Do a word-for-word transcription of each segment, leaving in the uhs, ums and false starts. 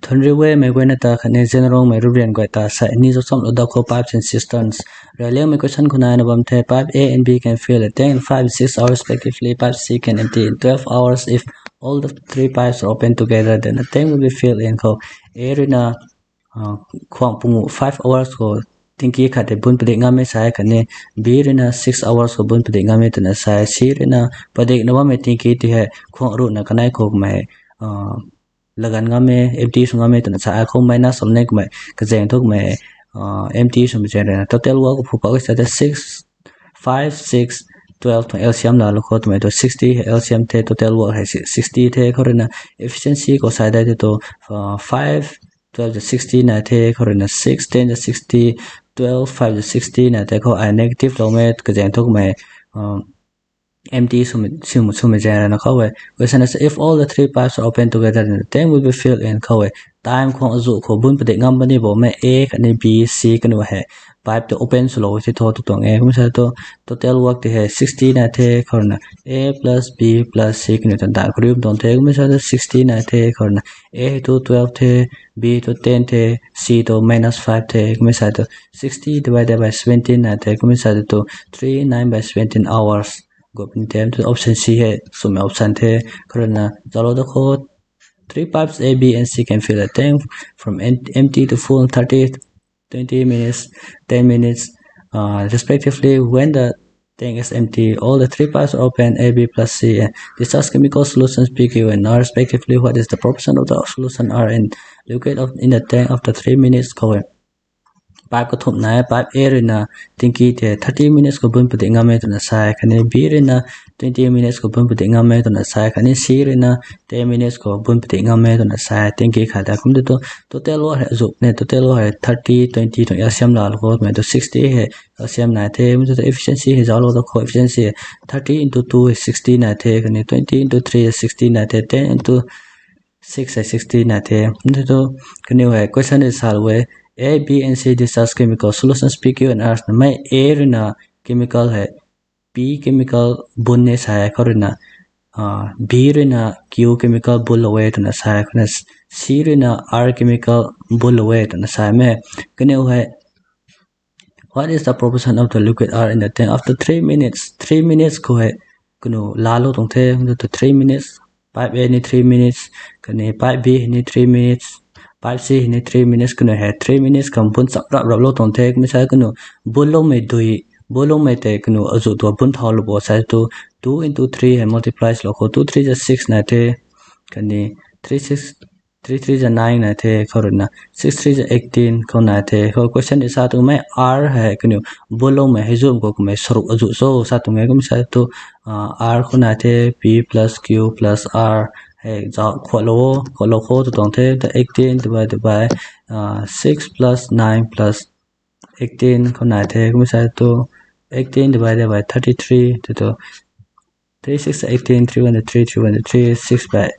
Phanri we mei guayna ta khatni general mei rubrian guay ta sa ni zo cham lo da khou pipes and cisterns. Raliang mei question khou naina bam the, pipe A and B can fill a tank in five and six hours respectively. Pipe C can empty in twelve hours. If all the three pipes are open together, then a tank will be filled in khou. A ruina, uh, khwang pungu five hours khou tingki khat te bun padik ngam e sa e khatni B ruina six hours khou bun padik ngam e twna sa e. C ruina padikna bammei tingki ti hei khwang ruhna kanei khou mei, uh, lagan ngam e, empty sw ngam e twna sa e. Khou minus sw ne kamei, kazeng thu kamei, uh, empty swmei zaeng ruina total work phu pak sa ta six, five, six, twelve tuang L C M laa lou khou twmei tu sixty hei L C M the, total work hei si-, sixty the. Khou ruina efficiency khou sa dai tu, uh, five, twelve to sixty nai the. Khou ruina six, ten to sixty, twelve, five to sixty nai the. Khou ai negative lou mei, kazeng thu kamei, um, empty swmei, swmei, swmei zaeng ruina khou e. Question is, if all the three pipes are open together, then the tank will be filled in khou e. Time khwang azu khou bun padik ngam bam ni bo mei A khatni B, C kanu hei pipe tu open swlou si tho tu tuang e. Kumsa tu total work ti hei sixty nai the. Khou ruina A plus B plus C kanu tan ta karium tuang the. Kumsa tu sixty nai the. Khou ruina A hei tu twelve the, B tu ten the, C tu minus five the. Kumsa tu sixty divided by seventeen nai the. Kumsa tu three nine by seventeen hours. Go pin tem tu option C hei swmei option the. Khou ruina zalo da khou, three pipes A, B and C can fill a tank from em-, empty to full in thirty, twenty minutes, ten minutes, uh, respectively. When the tank is empty, all the three pipes are open, A, B plus C, and discharge chemical solutions P, Q and R respectively. What is the proportion of the solution R in liquid of, in the tank after three minutes? Khou e. Pipe kathumh nai, pipe A ruina tingki the thirty minutes khou bun padik ngam e twna sa e, khatni B ruina twenty minutes khou bun padik ngam e twna sa e, khatni C ruina ten minutes khou bun padik ngam e twna sa e. Tingki khat ta kum tu total work hei zuk ne, total work hei thirty, twenty tuang L C M laa lou khou twmei tu sixty hei L C M nai the. Kum tu efficiency hei zalo da khou, efficiency hei thirty into two hei sixty nai the, khatni twenty into three hei sixty nai the, ten into six hei sixty nai the. Kum tu kaniw hei question hei sa lou e, A, B and C discharge chemical solutions P, Q and R na mei A ruina chemical hei P chemical bun e sa e. Khou ruina, uh, B ruina Q chemical bun lou e twna sa e. Khou ruina C ruina R chemical bun lou e twna sa e mei. Kaniw hei, what is the proportion of the liquid R in the tank after three minutes? Three minutes khou hei kanu laa lou tuang the. Kum tu three minutes, pipe A ni three minutes, khatni pipe B ni three minutes, pipe C ni three minutes, kanu hei three minutes khou bun chap rap rap lou tuang the. Kumsa kanu bun loumei dui, bun loumei tei kanu azu tu bun thau lou bo sa tu two into three hei multiply lou khou, two three za six nai the, khatni three six, three three za nine nai the. Khou ruina six three za eighteen khou nai the. Khou question hei sa tu mei R hei kaniw bun loumei hei zu khou kamei saruk azu cho sa tuang e. Kumsa tu, uh, R khou nai the, P plus Q plus R hei za khou lou, khou lou khou tu tuang the, ta eighteen divided by, uh, six plus nine plus eighteen khou nai the. Kumsa tu eighteen divided by thirty three tu tu three six eighteen, three one three, three one three, six by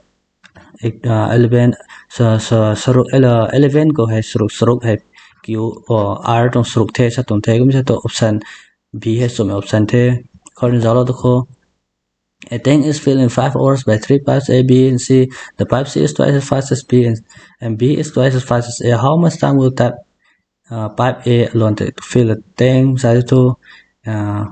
eight, uh, eleven, sa, sa, saruk, ele-, eleven khou hei saruk, saruk hei Q, oh, R tuang saruk the sa tuang the. Kumsa tu option B hei swmei option the. Khou ruina zalo da khou, a tank is filled in five hours by three pipes A, B and C. The pipe C is twice as fast as B and, and B is twice as fast as A. How much time will that, uh, pipe A alone take to fill a tank? Sa tu, uh,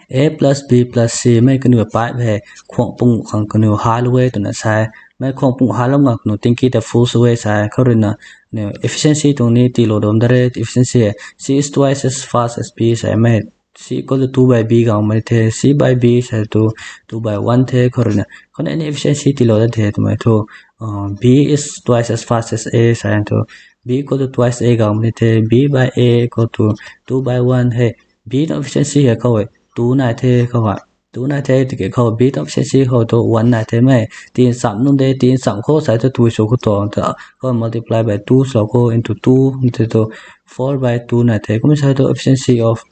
A plus B plus C mei kaniw pipe hei khwang pung khang kaniw ha lou e twna sa e. Mei khwang pung ha lou nga kaniw tingki ta full sw e sa e. Khou ruina, kaniw efficiency tuang ni tiilou dam da re, efficiency hei C is twice as fast as B sa e mei. C equal to two by B gang mei the, C by B sa tu two by one the. Khou ruina khou ni efficiency tiilou da the twmei thu, uh, B is twice as fast as A sa e thu B equal to twice A gang mei the, B by A equal to two by one hei. B tuang efficiency hei khou e two nai the khou ha. Two nai the tiki khou B tuang efficiency khou tu one nai the mei. Tin cham nung de, tin cham khou sa tu two sw khou tuang ta khou multiply by two sw khou into two, into tu four by two nai the. Kumsa tu efficiency of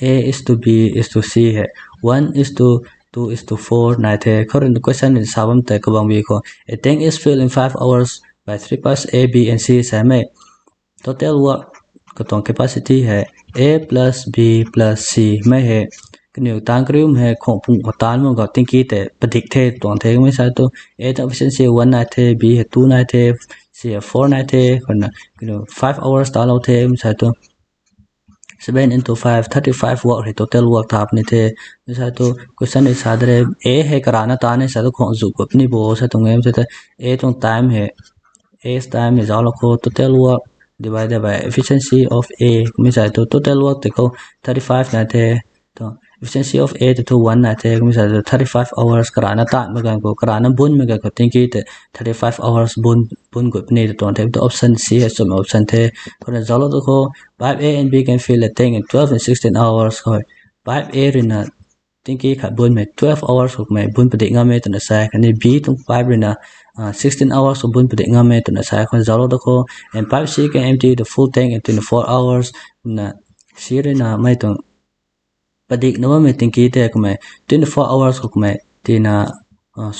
A is to B is to C hei one is to two is to four nai the. Khou ruina question in sa bam tei kabang bi khou, a tank is filled in five hours by three pipes A, B and C sa e mei. Total work katuang capacity hei A plus B plus C mei hei kaniw taanc kariumei hei khang pung khou taanc mak khou tingki tei padik the tuang the. Kummei sa tu A tuang efficiency one nai the, B hei two nai the, C hei four nai the, kumna kaniw five hours taanclou the. Kummei sa tu seven into five, thirty-five work hei total work ta puni the. Kummei sa tu question hei sa de re, A hei karana taanc e sa tu khang zu gut puni bo sa tuang e. Kummei sa tu A tuang time hei, A's time hei zauclou khou total work divided by efficiency of A. Kummei sa tu total work tei khou thirty-five nai the. Tu efficiency of A tei thu one nai the. Kummei sa tu thirty-five hours karana taanhmei ganv khou, karana bunmei ganv khou tingki tei thirty-five hours bun, bun gut puni tw tuang the. Tu option C hei chumna option the. Kumna zauclou tu khou pipe A and B can fill a tank in twelve and sixteen hours khou pipe A ruina tingki khat bunmei twelve hours khou kamei bun padik ngam e twna sa e. Khatni B tuang pipe ruina sixteen hours khou bun padik ngam e twna sa e. Kumna zauclou tu khou, and pipe C can empty the full tank in twenty-four hours. Kumna C ruina mei tuang padikna bammei tingki tei kamei twenty-four hours khou kamei tina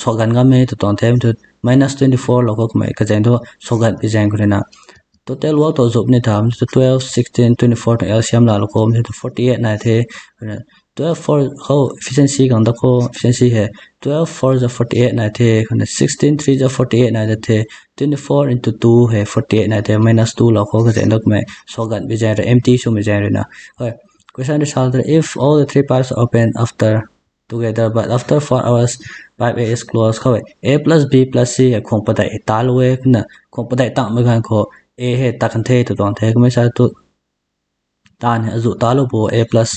suak ganv ngam e tw tuang the. Kumei thu minus twenty-four lou khou kamei kazaeng thu suak ganv pi zaeng khou ruina total work tu zu puni tha. Kumei thu twelve, sixteen, twenty-four tuang L C M laalou khou, kumei thu forty-eight nai the. Kumna twelve four khou efficiency khang da khou, efficiency hei twelve four za forty-eight nai the. Kumna sixteen three za forty-eight nai da the. Twenty-four into two hei forty-eight nai the. Minus two lou khou kazaeng thu kamei suak ganv pi zaeng rui empty swmei zaeng ruina. Question result, if all the three pipes are open after together, but after four hours, pipe A is closed. Khou A plus B plus C hei khang padeih hei taanclou e, kumna khang padeih tangmei ganv khou A hei tat kan the tw tuang the. Kumei sa tu taanv hei azuh taanclou bo, A plus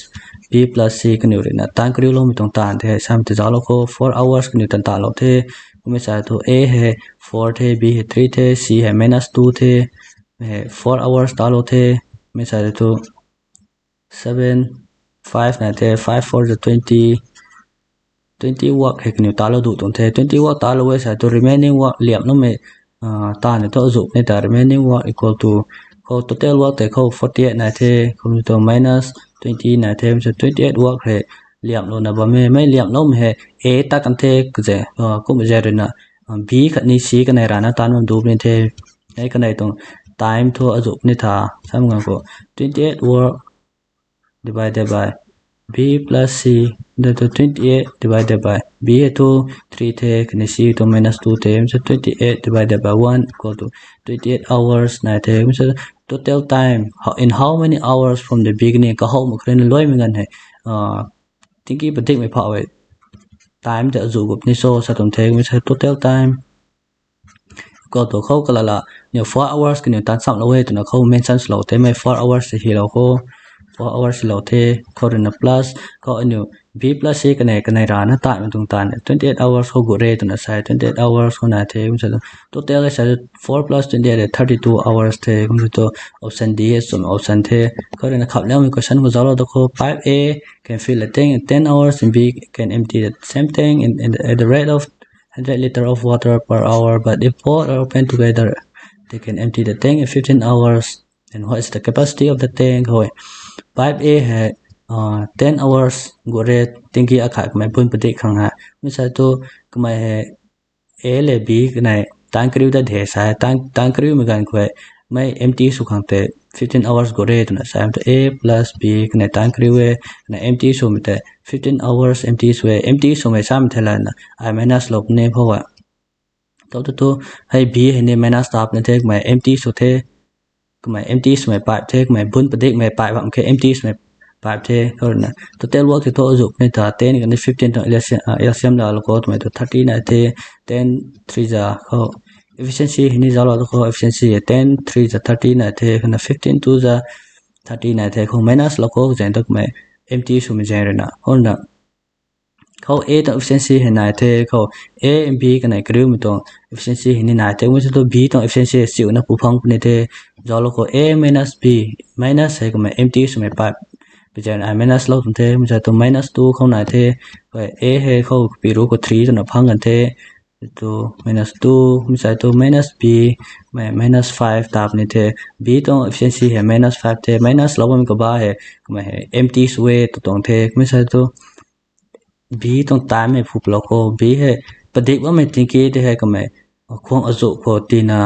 B plus C kaniw ruina taanc kariuloumei tuang taanv tei hei samei tei zauclou khou four hours kaniw tan taanclou the. Kumei sa tu A hei four the, B hei three the, C hei minus two the, hei four hours taanclou the. Kumei sa tu seven, five nai the, five four za twenty, twenty work hei kaniw taanclou duh tuang the. Twenty work taanclou e sa tu remaining work liamhloumei taanv hei thu azuh puni ta, remaining work equal to khou total work tei khou forty-eight nai the, kumei thu minus twenty nai the. Kumei sa twenty-eight work hei liamhlouna bam e. Mei liamhloumei hei A tat kan the kazaeng, kumei zaeng ruina B khatni C kanei rana taanc bam duc puni the. Hei kanei tuang time thu azuh puni tha. Samei ganv khou twenty-eight work divided by B plus C, that to twenty-eight divided by B hei thu three the, khatni C thu minus two the. Kumei sa twenty-eight divided by one equal to twenty-eight hours nai the. Kumei sa total time, in how many hours from the beginning, kahowmei khou rui na luaimei ganv hei tingki padikmei phau e time tei azuh gut puni cho sa tuang the. Kumei sa total time equal to khou kalala niw four hours kaniw taanc chamlou e twna khou mention swlou the. Mei four hours hylou khou, four hours hylou the. Khou ruina plus khou aniw B plus C kanei, kanei rana taanhmei tuang taanv twenty-eight hours khou gut re twna sa e. Twenty-eight hours khou nai the. Kumei sa tu total hei sa four plus twenty-eight hei thirty-two hours the. Kumei sa tu option D hei chumna option the. Khou ruina khamhliangmei question khou zauclou tu khou pipe A can fill a tank in ten hours and B can empty the same tank in, in, at the rate of hundred litre of water per hour, but if both are open together, they can empty the tank in fifteen hours. And what is the capacity of the tank? Khou pipe A hei ten hours gut re, tingki akhat kamei bun padik khang hei. Kumei sa tu kamei hei A le B kanei taanc kariu dat the sa, taanc, taanc kariumei ganv khou mei empty sw khang tei fifteen hours gut re twna sa e. Kumei tu A plus B kanei taanc kariu e, kanei empty swmei tei fifteen hours empty sw e. Empty swmei samei thei lana I minus lou puni phou e. Tau tu tu hei B hei ni minus ta puni the, kamei empty sw the, kamei empty swmei pipe the, kamei bun padikmei pipe bam khe empty swmei pipe the. Khou ruina total work tei thu azuh puni tha, ten khatni fifteen tuang L C M laalou khou twmei tu thirty nai the. Ten three za khou efficiency hei ni zauclou tu khou efficiency hei ten three za thirty nai the. Kumna fifteen two za thirty nai the. Khou minus lou khou zaeng tu kamei empty swmei zaeng ruina. Khou ruina khou A tuang efficiency hei nai the, khou A and B kanei kariumei tuang efficiency hei ni nai the. Kumei sa tu B tuang efficiency hei chiuna pu phang puni the. Zauclou khou A minus B, minus hei kamei empty swmei pipe pi zaeng I minus lou tuang the. Kumei sa tu minus two khou nai the. A hei khou kapi ru khou three twna phang kan the. Tu minus two, kumei sa tu minus B, mei minus five ta puni the. B tuang efficiency hei minus five the, minus lou bammei kaba hei kamei hei empty sw e tw tuang the. Kumei sa tu B tuang time hei phu palou khou B hei padik bammei tingki tei hei kamei khwang azuh khou tina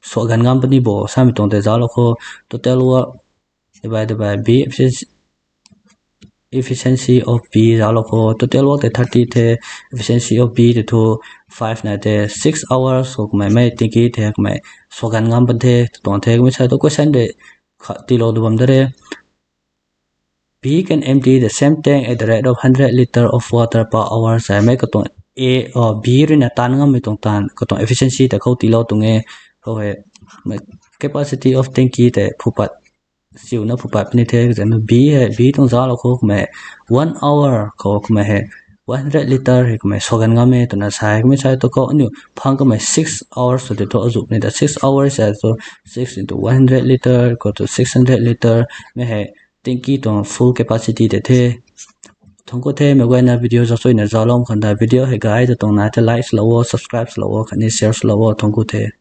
suak ganv ngam puni bo samei tuang tei zauclou khou total work divided by B efficiency, efficiency of B zauclou khou, total work tei thirty the, efficiency of B tei thu five nai the, six hours khou kamei mei tanki the kamei sw ganv ngam pan the, tuang the kamei sa tu question tei kha tiilou tu bam da re. B can empty the same tank at the rate of hundred litre of water per hour sa mei katuang A, B ruina taanv ngammei tuang taanv katuang efficiency tei khou tiilou tuang e. Khou hei capacity of tanki tei phupat siuna phupat puni the kazanna B hei, B tuang zauclou khou kamei one hour khou kamei hei one hundred litre hei kamei sw ganv ngam e twna sa e. Kamei sa tu khou aniu phang kamei six hours sw tei thu azuh ni ta six hours sa tu six into one hundred litre equal to six hundred litre mei hei tanki tuang full capacity tei the. Thangc ku the, meic guayna video zauc suina zauclou khang ta video hei gay ta tuang na the like swlou o, subscribe swlou o khatni share swlou o. Thangc ku the.